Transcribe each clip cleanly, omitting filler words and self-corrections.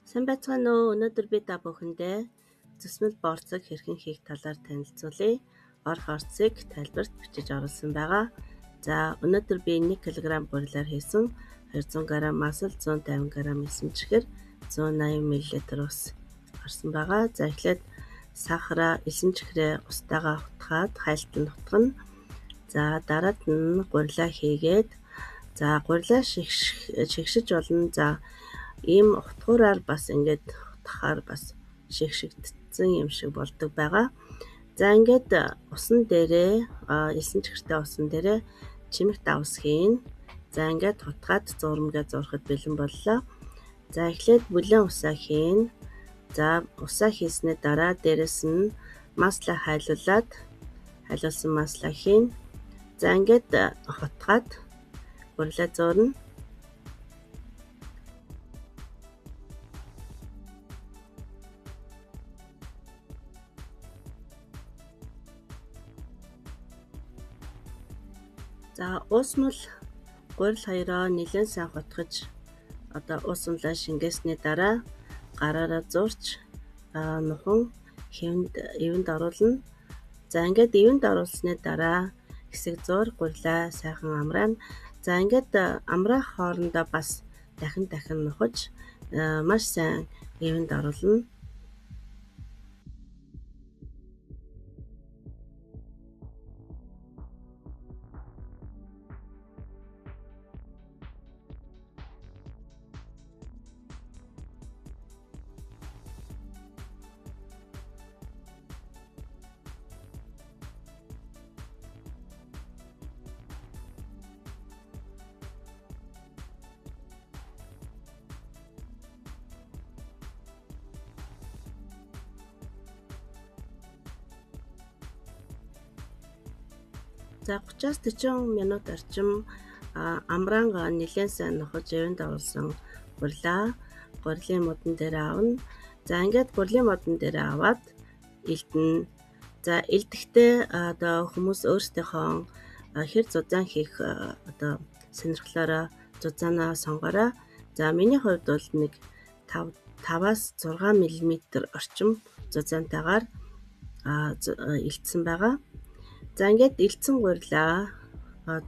Сайн байцгаана уу? Өнөөдөр би та бүхэндээ зүсмэл борцог хэрхэн хийх талаар танилцуулъя. Орох орцыг тайлбарт бичиж оруулсан байгаа. За, өнөөдөр би 1 кг гурилаар хийсэн 200 г масал, 150 г элсэн чихэр, 180 мл ус орсон байгаа. За, эхлээд сахараа, элсэн чихрээ устайгаа хутгаад хайлтал нь хутгана. За, дараад нь гурилаа хийгээд, за гурилаа шигшиж болно. За, ийм хутгуураар бас ингээд хутгахаар бас шигшигдсэн юм шиг болдог байгаа. За, ингээд усан дээрээ, элсэн чихэртэй усан дээрээ чимэх давс хийн. За, ингээд хутгаад зуурмгаа зуурахад бэлэн боллоо. За, эхлээд бүлээн усаа хийн. За, усаа хийснээ дараа дээрэс нь маслаа хайлуулад хайлуулсан маслаа хийн. За, ингээд хутгаад гурилаа зуурна. За, уусмал гурил хоёроо нэлээн сайн хутгаж одоо уусамлаа шингээсний дараа гараараа зурч нухан хэвэнд эвэнд оруулна. За, ингээд эвэнд оруулсны дараа хэсэг зуур гурилаа сайхан амраана. За, ингээд амраах хоорондоо бас дахин дахин нухаж маш сайн эвэнд оруулна. За, 30-40 минут орчим амраангаа нэлээн сайн нухаж эвэнд оруулсан гурилаа гурилын модон дээр авна. За, ингээд гурилын модон дээр аваад элдэнэ. За, элдэхдээ одоо хүмүүс өөрсдийнхөө хэр зузаан хийх одоо сонирхлоороо зузаанаа сонгоорой. За, миний хувьд бол нэг 5-аас 6 мм орчим зузаантайгаар элдсэн байгаа. За, ингээд элдсэн гурилаа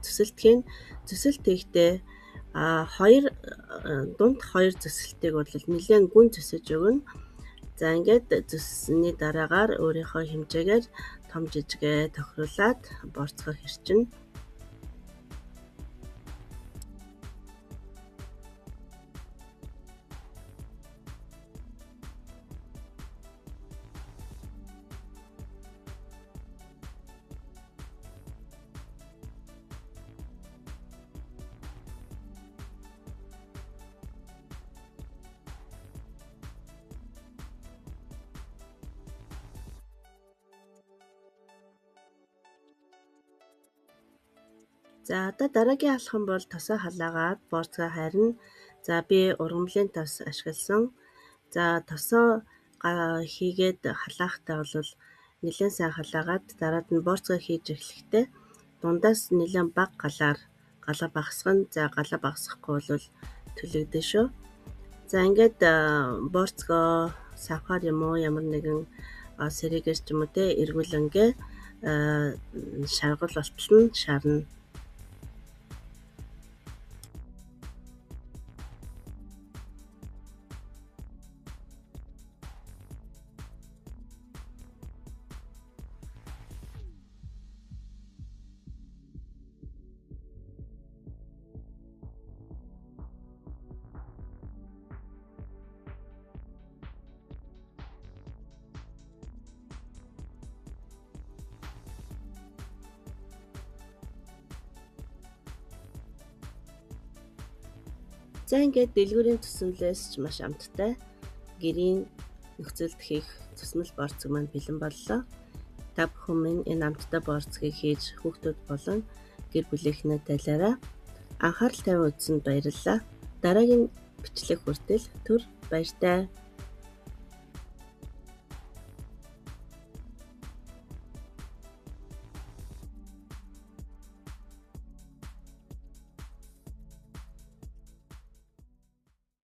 зүсэлтхийн зүсэлт хийхдээ хоёр дунд хоёр зүсэлтийг бол нэлээн гүн зүсэж өгнө. За, ингээд зүссэний дараагаар өөрийнхөө хэмжээгээр том жижигээ тохируулаад борцгоо хэрчинэ. За, одоо дараагийн алхам бол тосоо халаагаад борцгоо хайрна. За, би ургамлын тос ашигласан. За, тосоо хийгээд халаахтаа бол нэлээн сайн халаагаад дараад нь борцгоо хийж эхлэхдээ дундаас нэлээн бага галаар галаа багасгана. За, галаа багасгахгүй бол төлөгдөн шүү. За, ингээд борцгоо савхаар юм уу ямар нэгэн сэрээгээр ч юм уу те эргүүлэнгээ шаргал болтол нь шарна. За, ингээд дэлгүүрийн зүсмэлээс ч маш амттай гэрийн нөхцөлд хийх зүсмэл борцог маань бэлэн боллоо. Та бүхэн минь энэ амттай борцгийг хийж хүүхдүүд болон гэр бүлийнхнээ тайлаарай. Анхаарал тавиан үзсэнд баярлалаа. Дараагийн бичлэг хүртэл түр баяртай.